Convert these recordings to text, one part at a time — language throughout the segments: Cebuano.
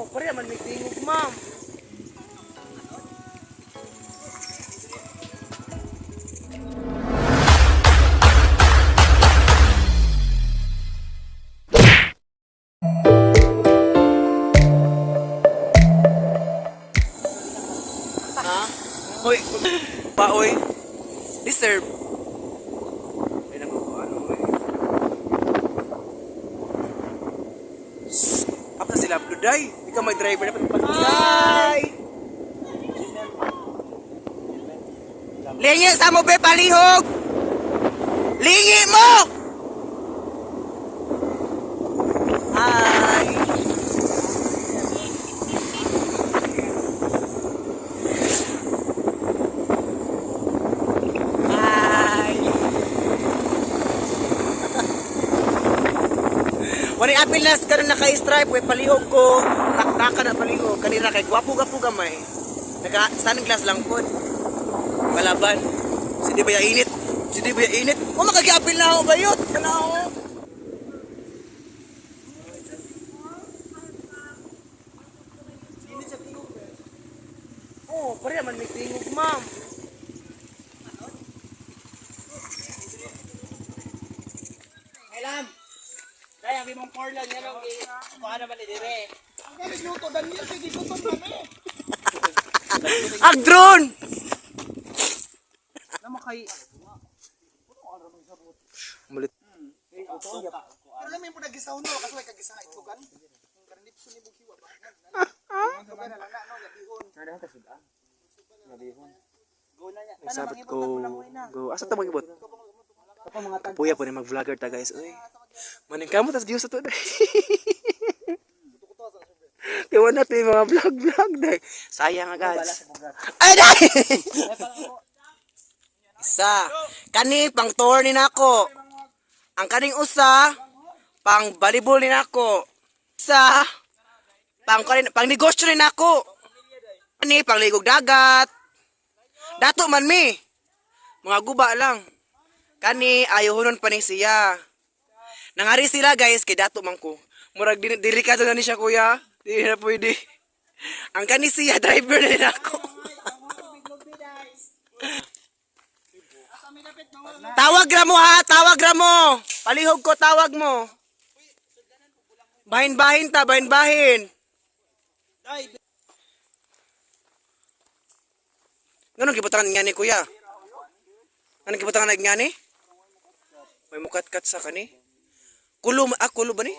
Pare man may tingog, ma'am. Ha? Hoy, paoy. Deserve. Ay, naku, ano eh. Apa sila Bluday? Ikaw may driver dapat Hi! Lingi sa mo be palihog. Lingi mo. Hi. Hi. Wala apil nas karon naka-stripe we palihog ko. Taktaka na palihog kanira kay gwapo gwapo gamay. Naka sunglass lang pod. Kalaban. Si di ba ya init? Si di ba ya init? O makagiapil na ako bayot. Kana ako. Oh, pare man may tingog, ma'am. Alam. Dai ang imong porlan nga nung kuha naman ni dire. Ag drone. Namo kay Mulit. Pero namin po nagisaw no, kasi may kagisa nga itlogan. Karanipso ni Bughiwa ba? Itlogan na lang na, no, gabihon. Go na niya. Nagsabot ko. Go. Asa ta magibot? Kapuya po ni mag-vlogger ta guys. Uy. Maning kamo tas views sa to. Kaya natin yung mga vlog-vlog day. Sayang agad. Ay day! Isa. Kani pang tour ni nako. Ang kaning usa pang volleyball ni nako. Isa pang pang negosyo ni nako. Kani pang ligog dagat. Dato man mi. Mga guba lang. Kani ayohonon pa ni siya. Nangari sila guys kay dato man ko. Murag delikado na ni siya kuya. Di na pwede. Ang kani siya driver na din ako. Tawag ra mo ha, tawag ra mo. Palihog ko tawag mo. Bahin-bahin ta, bahin-bahin. Nganong gibutangan nga ni kuya? Anong gibutangan nga ni? May mukat-kat sa kani. Kulo, ah, kulo ba ni?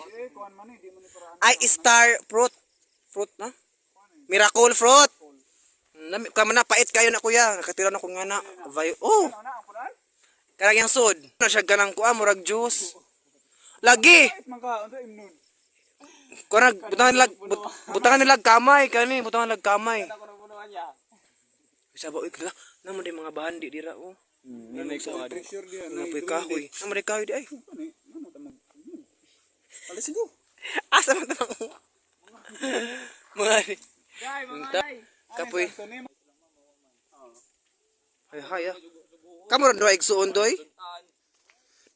Ay, star fruit. Fruit na? Miracle fruit. Nami, kama na, pait kayo na kuya. Nakatira na ko nga na. Oh! Karang yung sod. Na siya ganang kuha, murag juice. Lagi! Kurang, butangan lag, butangan nilag kamay, kani, butangan lag kamay. Isa ba, uy, kala, naman din mga bahandi dira, oh. Pressure diyan. Mga po'y kahoy. Naman din kahoy di ay. Alisin ko. Asa man tamang mga ni. Kapoy. Hay hay ah. Kamo ron doy igsuon doy.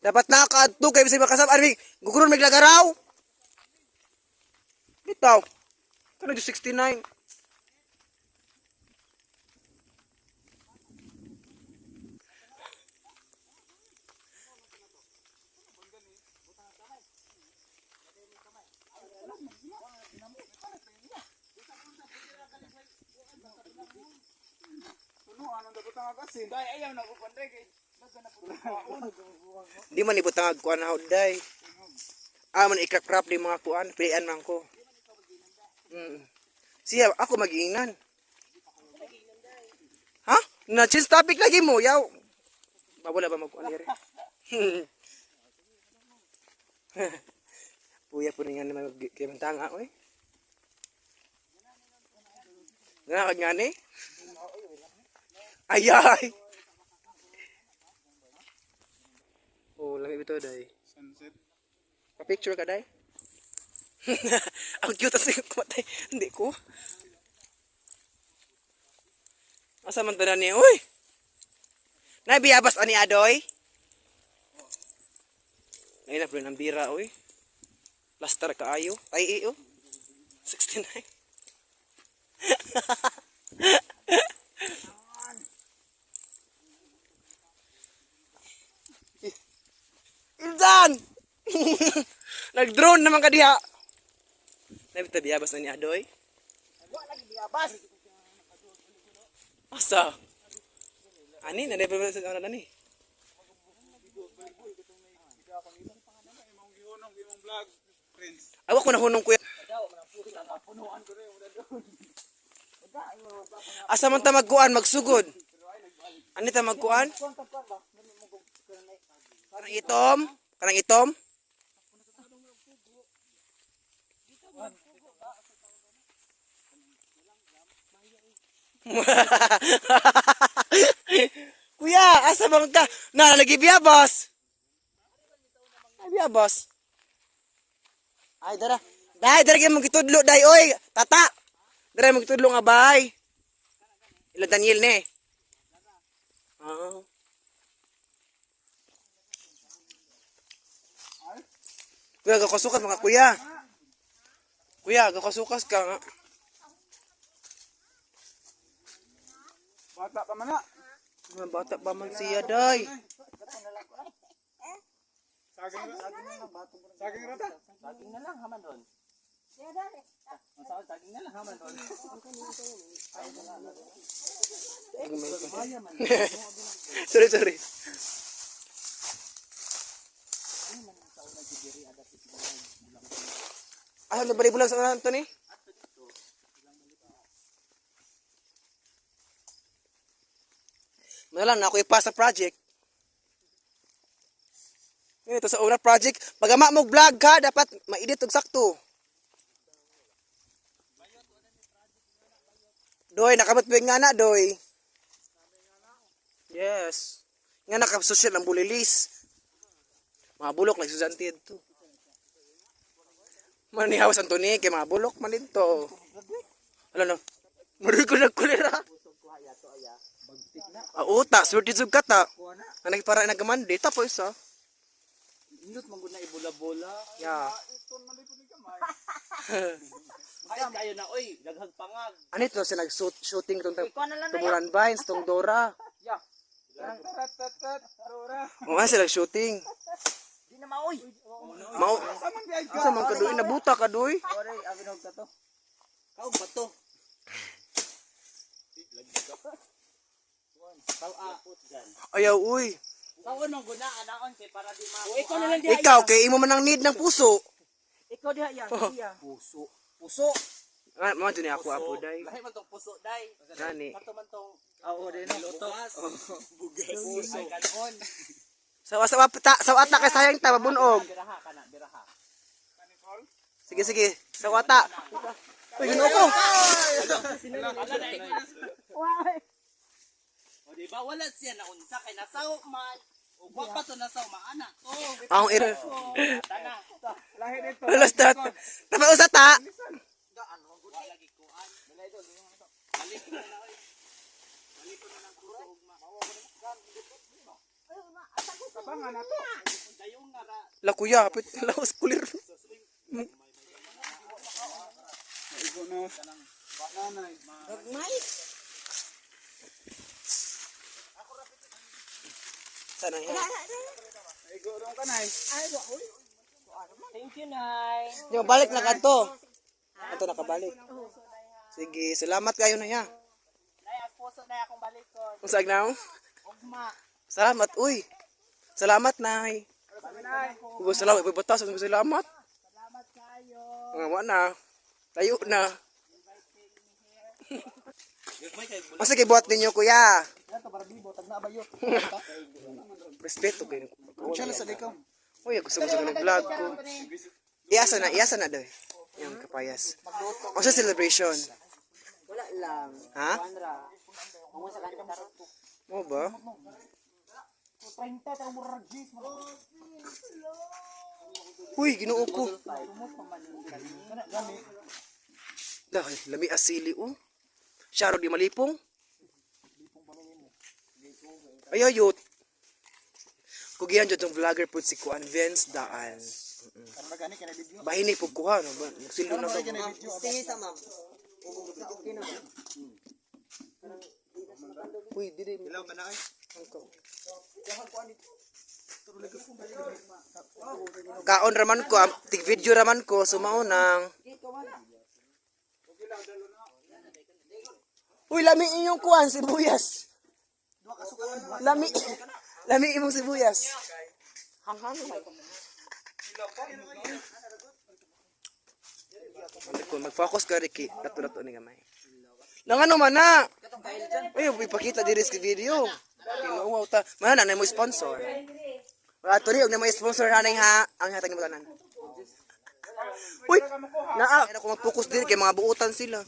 Dapat nakaadto kay bisag makasab armi guguron may lagaraw. Bitaw. Kano 69. Dai ayaw na ko pandre kay Di man ibutang kuan na day. Ah man ikrap-krap di mga kuan, pilian man ko. Siya ako magiingnan. Ha? Na change topic lagi mo, yaw. Ba wala ba magkuan diri? Puya po rin nga naman kay tanga oy. Nga kag nga ni? Ayay. Oh, lami bitaw day. Sunset. Pa-picture ka, day? Ang cute as kumatay. Hindi ko. Asa man tanan niya? Uy! Nabiyabas ani Adoy? Ngayon na, ng bira, uy. Plaster kaayo. Ay, iyo. 69. Ildan! Nag-drone naman ka diha. Nabita biyabas na ni Adoy. Wa lagi biyabas. Asa? Ani, na pa sa ano ni? Imong gihunong imong vlog, Prince. Awa ko na hunong, kuya. Asa man ta magkuan, magsugod? Ani ta magkuan? Kanang itom? Kanang itom? Kuya, asa bang ka? Na, lagi biyabas. Ay, biyabas. Ay, dara. Dai, dara kay mong gitudlo, dai, oy. Tata. Dara mong gitudlo nga bay. Ila Daniel ne. Ah. Kuya, gakasukas mga kuya. Kuya, gakasukas ka nga. Bata pa man na. Mga bata pa man siya, day. Saging ra. Saging rata. Saging na lang haman ron. Saging na lang haman ron. Sorry, sorry. Ah, ano balik bulan sa una, Anthony? Wala na ako ipasa project. Yun, ito sa una project. Pag ama mo vlog ka, dapat maedit og sakto. Doy, nakamot ba yung nga na, doy? Yes. Nga nakasocial ang bulilis. Mga bulok like Susan to. Manihawas Anthony kay mga bulok man dito. Ano no? Maroy ko nagkulera. Ah, uta, swerte jud ka ta. Ang nagpara nagkamandi tapos isa. Indot man gud na ibula-bola. Yeah. Ay kayo na oy, daghang pangag. Ano ito sila nag-shooting tong Tumuran Vines, tong Dora. Ya. Tatatat. Dora. Oo nga sila shooting. Di na maoy. Mao Sa man di ay ka. asa man kaduy nabuta kaduy. Oray, abinog ka to. Kaog ba to? Ayaw uy. Kaon man guna anaon kay para di ma. Ikaw na lang Ikaw kay imo man ang need ng puso. Ikaw diha ya. Puso. Puso. Ah, mo ni ako apo day. Lahi man tong puso day. Gani. Kato man tong Oo, din no. Luto. Bugas. Puso. Ay kanon. Sawa sawa ta, sawa ta kay sayang ta mabunog. Biraha kana, biraha. Sige sige, sawa ta. Uy, ginoo ko. O di ba wala siya naunsa kay nasaw man. O wa pa to nasaw maana to. Ang ir. Tana. Lahi dito. Alas ta. Tama usa ta. Lagi kuan. Kabangan na to. Dayong nga ra. La kuya, hapit laos kulir. Maigo na. Nanay. Sana yan. Maigo ron ka nay. Thank you, Nay. Di balik na kadto. Ato nakabalik. Sige, salamat kayo na ya. Nay, ang puso na akong balikon. Unsa agnaw? Ugma. Salamat uy. Salamat nay. Nay. Uy, salamat, uy, batas, uy, salamat. Salamat kayo. Nga wa na. Tayo na. Masa kay buhat ninyo kuya? Respeto kayo. Siya sa ikaw. Uy, gusto ko sa vlog ko. Iasa na, iasa na doy. Yung kapayas. Unsa celebration? Wala lang. Ha? Andra. Kung sa kanila karon. Mo ba? 30 ta murag G's. Uy, Ginoo ko. Dahil lami asili oh. Siya di malipong. Ayo yut. Kugihan jud tong vlogger pud si Kuan Vince Daan. Karon ba gani kay na video? Bahini pud kuha no ba? Nagsildo na Karon ba ka. kay na video? Sige sa ma'am. Uy, dili. Ilaw man na ay. Kaon raman ko, tig video raman ko, sumao nang. Uy, lami inyong kuan sibuyas. Lami lami imong sibuyas. Hanghang man. Ano ko mag-focus ka Ricky, dato-dato ni gamay. Nang ano man na? Uy, ipakita diri sa video. Kinuwaw ta. Mana na mo sponsor. Wala tuloy og na mo sponsor hanay ha. Ang hatag nimo tanan. Uy, naa ako mag-focus diri kay mga buutan sila.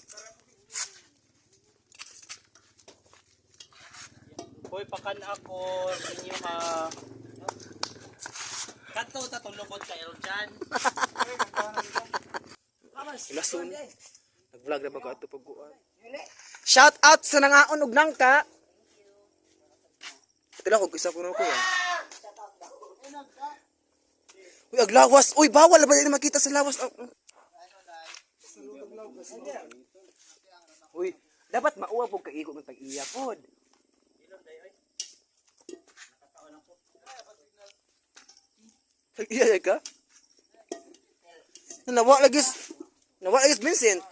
Hoy, pakan ako inyo ha. Kato ta tulobot ka Eljan. Ilason. Nag-vlog na ba ko ato pagkuan? Shout out sa nangaon og nangka. Tila ko isa ko na ko. Ah. Uy, aglawas. Uy, bawal ba din makita sa lawas. Oh. Uy, dapat mauwa pug kaigo ng tag-iya pod. Tag-iya ka? Nawa lagi. Nawa lagi Vincent.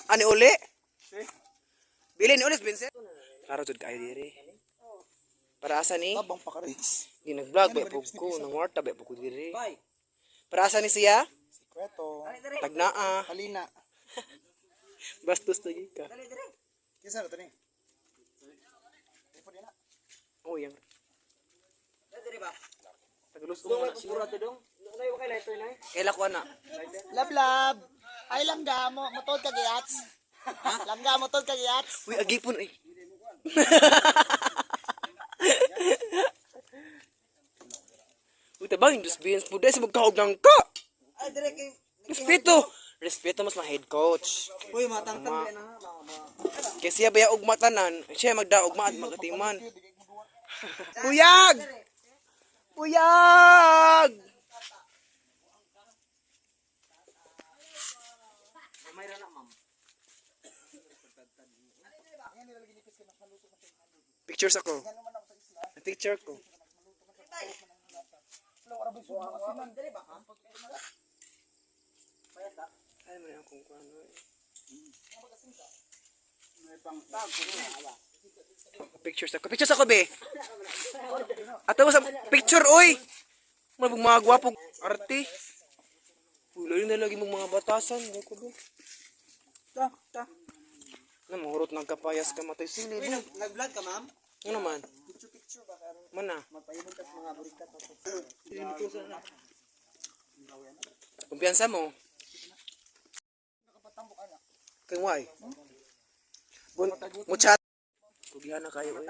Ani uli? Bili ni ulit Vincent. Klaro jud kaayo diri. Para asa ni? Tabang pa ka-race. Di nag-vlog ba pug ko, nang warta ba pug ko diri. Para asa ni siya? Sikreto. Tagnaa. Halina. Bastos lagi ka. Kinsa na to ni? Oh, yang. Tagalus ko muna siya. Kaila ko ana. Lab lab. Ay langga mo, motod ka giyats. Langga motod ka giyats. Uy, agipon ay. Uy, tabang Diyos beans po dahil sa magkaog ng ka. Respeto. Respeto mas ma head coach. Uy, matangtang na ha. Kaya siya baya og matanan, siya magdaog maat magatiman. Puyag! Puyag! Pictures ako. Picture ko. Ay, mo na akong kuano eh. Pictures ako. Pictures ako, be. Ato mo sa picture, oy. Mga mga gwapo arte. Uy, lalo na lagi mong mga batasan. Di ko ba? Ta, ta. Na, mahurot ng kapayas ka matay sili. Uy, nag-vlog ka, ma'am? Ano man? Picture picture ba karon? Mana? Magpahimong tas mga burikat to. Kumpiyansa mo. Kay why? Bun, muchat. Kugihan na kayo. Oy.